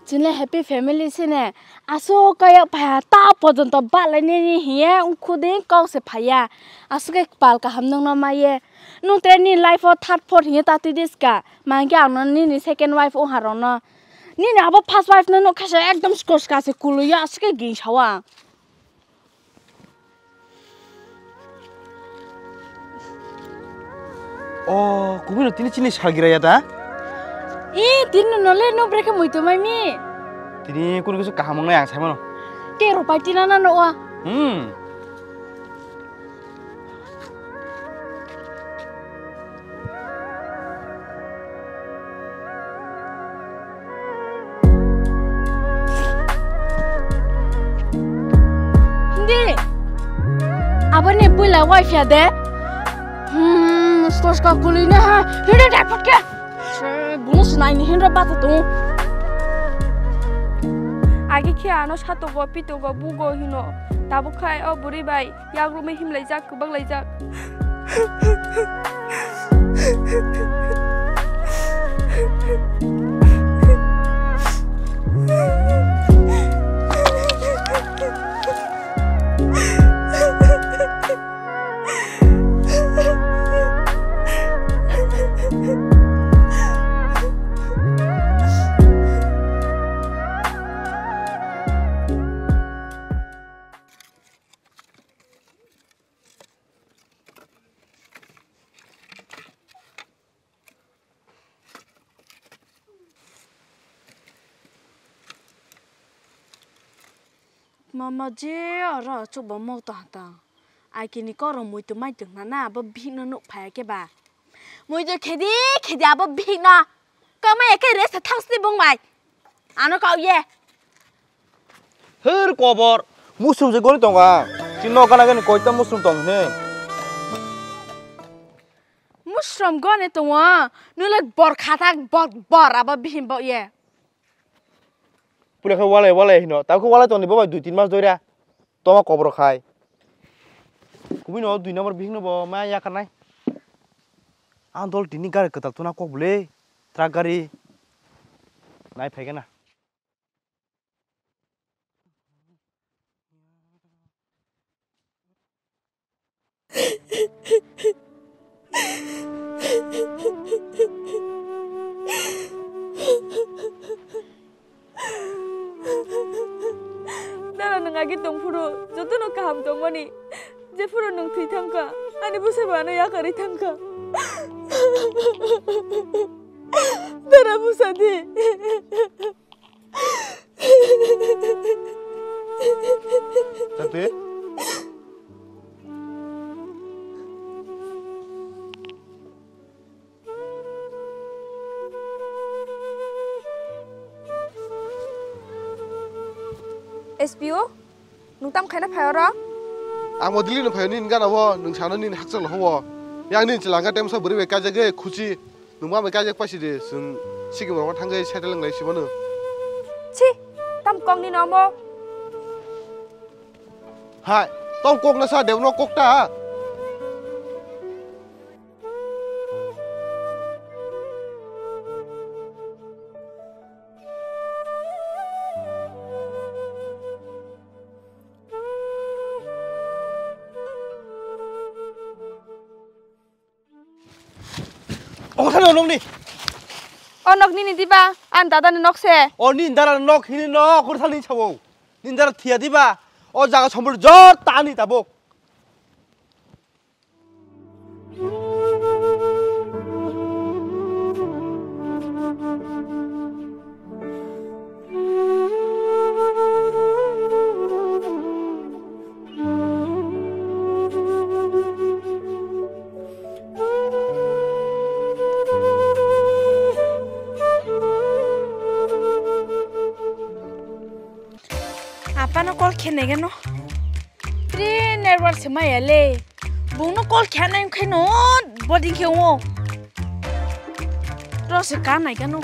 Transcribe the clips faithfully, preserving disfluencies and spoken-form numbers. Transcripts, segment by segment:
Chini happy family sini. Aswk kaya phaya ta pojonto balai nini hiye ukhuding kok se phaya. Aswk ke pal kaham nungno maye. Nung tre ni life o third fourth hiye ta twi diska. Mangke ang no nini second wife o harong no. Nini abo first wife no no khasa ekdom skos ka se kuluya aswk ke ging sawa. O, kubui no tini chini salgira ya da? I, tini no le no brekhe muitu mai mi. Tini kunu kisu kaham wngnai ang sai mano. Ke ropai tina na no wa. Hmm. Hindi. Aboni puila wife ya de. Hmm, skoska kulina ha. Hindi dai phatke. Bunu sunai ni hindra bata tu. Agi khe ano sato go pito go bugo hino. Tabuk khai o buri bai. Yagrumwi himlaijak, kwbanglaijak. Mama je oro chuba mok tong tong. Aiki ni koro muitu mai tong na na abo bihik no nuk phai ke ba. Muitu khedi khedi abo bihik no. Kamai ekai resa thang sini bung mai. Ano kau ye. Her kobor. Musrum je goni tonga. Chini no gana gani koita musrum tong he. Musrum goni tongo. Nule bor khatak bor bor abo bihim bo ye. Pula khe walai walai hino. Tau khe walai tongni bo bai dui tin mas doira. Toma kobor khai. Kubui no dui number bihik no bo ma yakarnai. Ang dol tini gari kwtal tuna kok bwle, truck gari. Nai phai gana. Dara nwng agi tong phuru jotono kaham tongmani, jephuru nwng thwi thangkha, ani bwsai bo ano yakarwi thangkha. Dara bwsa di. Tante? S P O, nwng tam khaina phai oro? Ang bo Delhi no phai nini gana o, nwng sano nini hakchal ho o. Yang nini chwla hwnkha temsa bwrwi bai kaijagwi khuchi. Nwng ma bai kaijak paisi de, chwng sikimrok thangwi settle wnglai si mano. Chi, tam kok nini omo? Hai, tong kok na sa de no kok ta. Ogo thani o nokni. O nok nini diba? Ani dada ni nok se. O nini dada nok hini nok, ogo thani sawo. Nini dada thiya diba? O jaga sombor jor ta ani tabuk. Apano call khe nai gano. Free network se maya le. Bungno call khe nai khe no boarding khe o. Ro se ka nai gano.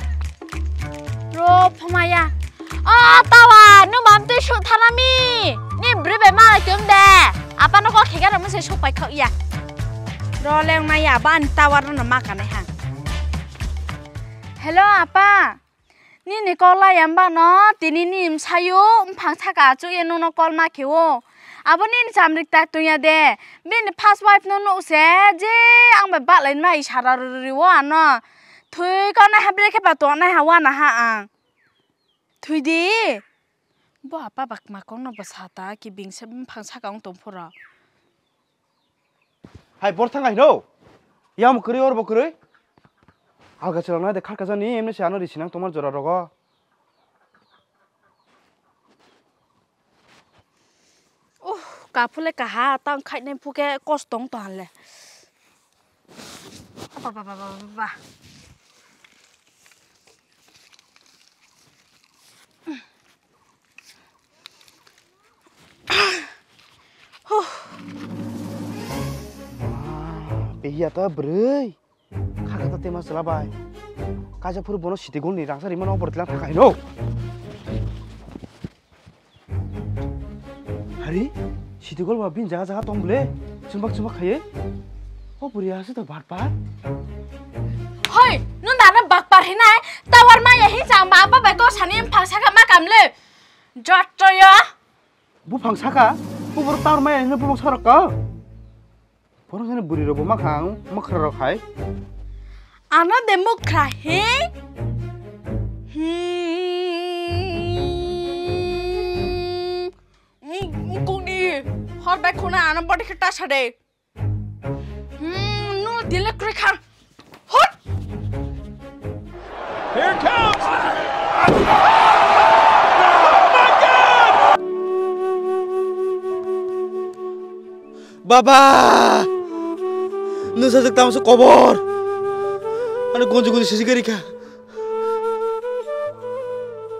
Ro phamaya. O tawa, nung bam twi suk thana mi. Ni bri bai malai tum de. Apano call khe gano mo se suk pai khok ya. Ro leng nai ya ban tawa ro no ma ka nai ha. Hello apa. Nini kok laiya bano tini ni msayo mphang saka achuk ye nono kol ma khe o. Abo nini chamrik tak tungya de. Bini first wife no nuk se je ang bai baklai ma isara rw rw o ano. Thwi kok nai ha bile khe ba tongnai ha wana ha ang. Thwi di. Bo apa bak ma kok no bo sata ki bingsa mphang saka ong tong phura. Hai bor thang hai no. Yam kwrwi or bo kwrwi. Alga chwlang na de khar kajani emne se ano ri sinang tomar jora rogo. Uh, kaphule kaha tang khainai phuke kostong to hanle. Ba, ba, ba, ba, ba, ba. Huh. Pehiya ta bwrwi. Khakha ta tema chwla bai. Kaisa phuru bono siti gol ni rangsa rimano obor tilang thangkha hino. Hari, siti gol ba bin jaga jaga tong bole. Chumbak chumbak khaye. O buri asu ta bat bat. Hoi, nun dana bak par hinai. Tawar maya hi chang ba apa bai ko sani phang saka ma kamle. Jotto ya. Bu phang saka. Bu bor tawar maya hino bu phang sarok ka. Borok jani bwrwi rok bo makhang mwkhra rok hai. Ano de mwkhra he? Hmm. Kuni hor bai khuna ano body khe ta sade. Hmm, no dile kre kha. Hot! Here it comes! Oh my God! Baba! Nusajak tamso kobor. Ano gonji gonji sisi gari kha.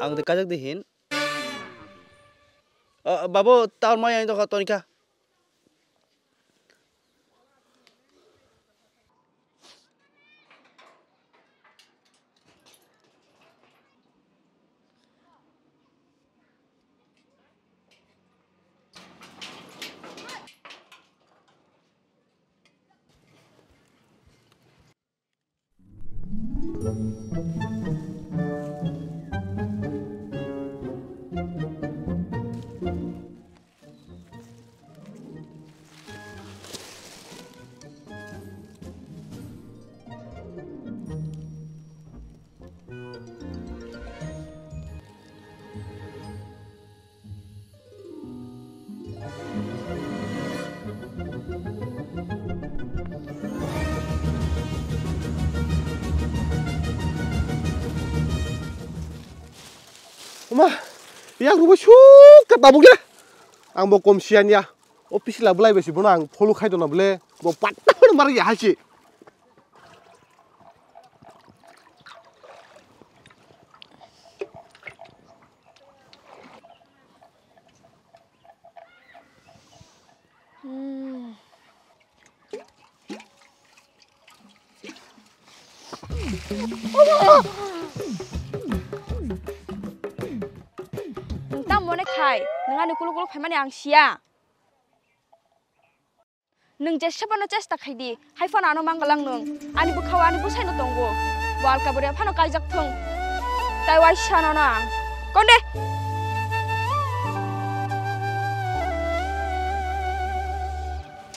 Ang de kajak de hin. Ah, babu, taon mai ang to ka tonika. Oma, yang rubo suk ka tabuk le. Ang bo kom sian ya. O pisila bulai besi bono ang follow khai dona bole. Bo patta mar ya hasi. Hmm. Nwng tamo ne khai, nwng ani kulu kulu phaimani ang siya. Nwng jesabano chesta khai di, hai phano ano mangwlang nwng. Ani bwkhao ani bwsaino tongo. Bo alka bwrwi phano kaijak thung. Tai waisa no na ang. Konde.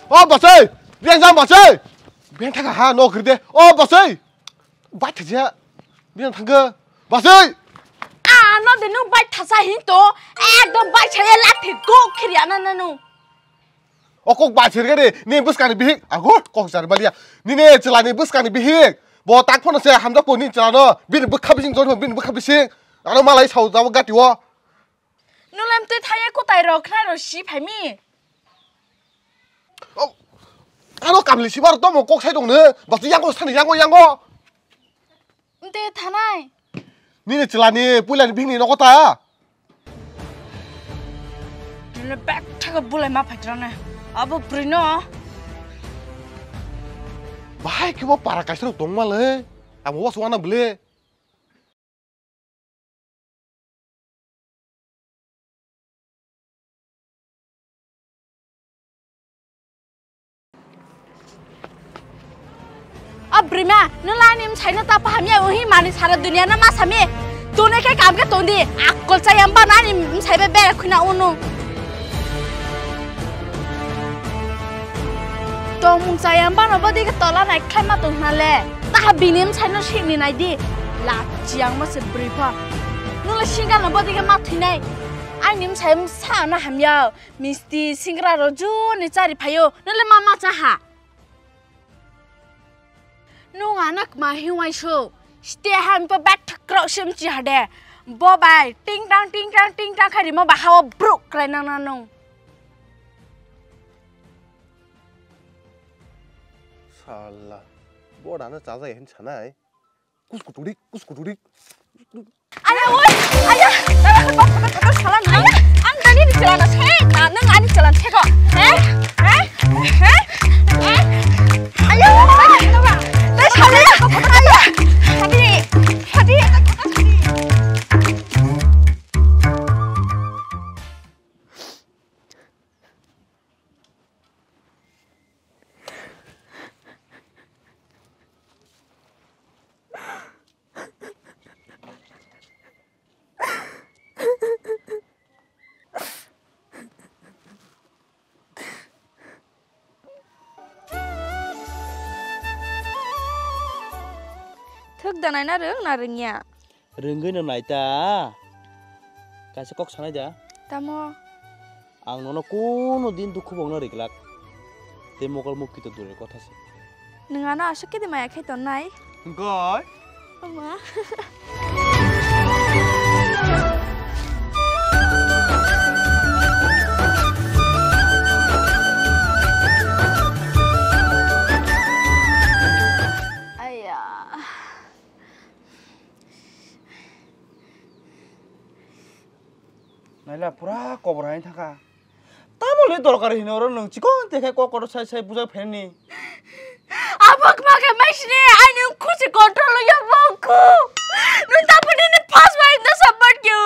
O bosoi, riang jang bosoi. Beng thaka ha no kri de. O bosoi. Bai thaja. Beng thangga. Bosoi. Ano de nwng bai thaja hin to. Ekdom bai chaya lathi go khiri ana na nwng. O kok bai sirgani, ni bwskangni bihik, ago, kok jar balia. Nini chwlani bwskangni bihik, bo tak phano se hamjak po ni chwlano, bini bwkha bising jor, bini bwkha bising. Ano malai sao jabo gati o. Nulem twi thaya kutai rok khna ro si phaimi. O, ano kamli si bar tomo kok sai dong ne, batu yango sani yango yango. Nte thanai. Nini chwlani puilani bihikni nogo ta? Nini bek thaka bulai ma phaitra ne. Abo bwrwi no. Bahai khe bo para kaisa rok tongma le. Abo wasu wana bwle. O bwrwima, nung laini msaino ta pahamya uhi mani sara dunia no ma sami. Toni khe kam khe toni, akol chayam ba nani msai be bera khuna unu. Tongmung chayam ba no bodi khe tola nai khlai ma tong na le. Ta bini msai no sik ni nai di. La chiang ma se bri pha. Nung le singa no bodi khe ma thui nai. Ani msai msa na hamya. Misti singra ro ju ni chari phayo. Nung le ma ma cha ha. Nung anak ma hiwai so. Ste han pa bat thak krok sem chi hade. Bo bai ting tang ting tang ting tang khari mo ba hawa bruk krai nang nang nung. Sala. Bo dana chaja hen sanai. Kus kuturik, kus kuturik. Aya, oi, aya, aya, aya, sala nang. Ang dani ni sala na se, na nang ani sala se ko. He? He? He? He? Aya, aya, aya, sala, aya, hadi, hadi. Thwk danai na rwng na rwngya? Rwngwi no nai ta. Kaisa kok sanai da. Tamo? Ang nono kono din dukhu bongno riglak. Tei mokol mukti to dure kotha se. Nwng ano aswk khe de maya khai tonnai? Goi. Oma. Aya. Naila pura kobor hai thaka. Tamo le dorkar hino oro nwng chikon te khai kok kotor sai sai bujak phaini. Abok ma khe mai sini, ai nwng khusi control ya bokhu. Nwng tapuni ni first wife no support kyo.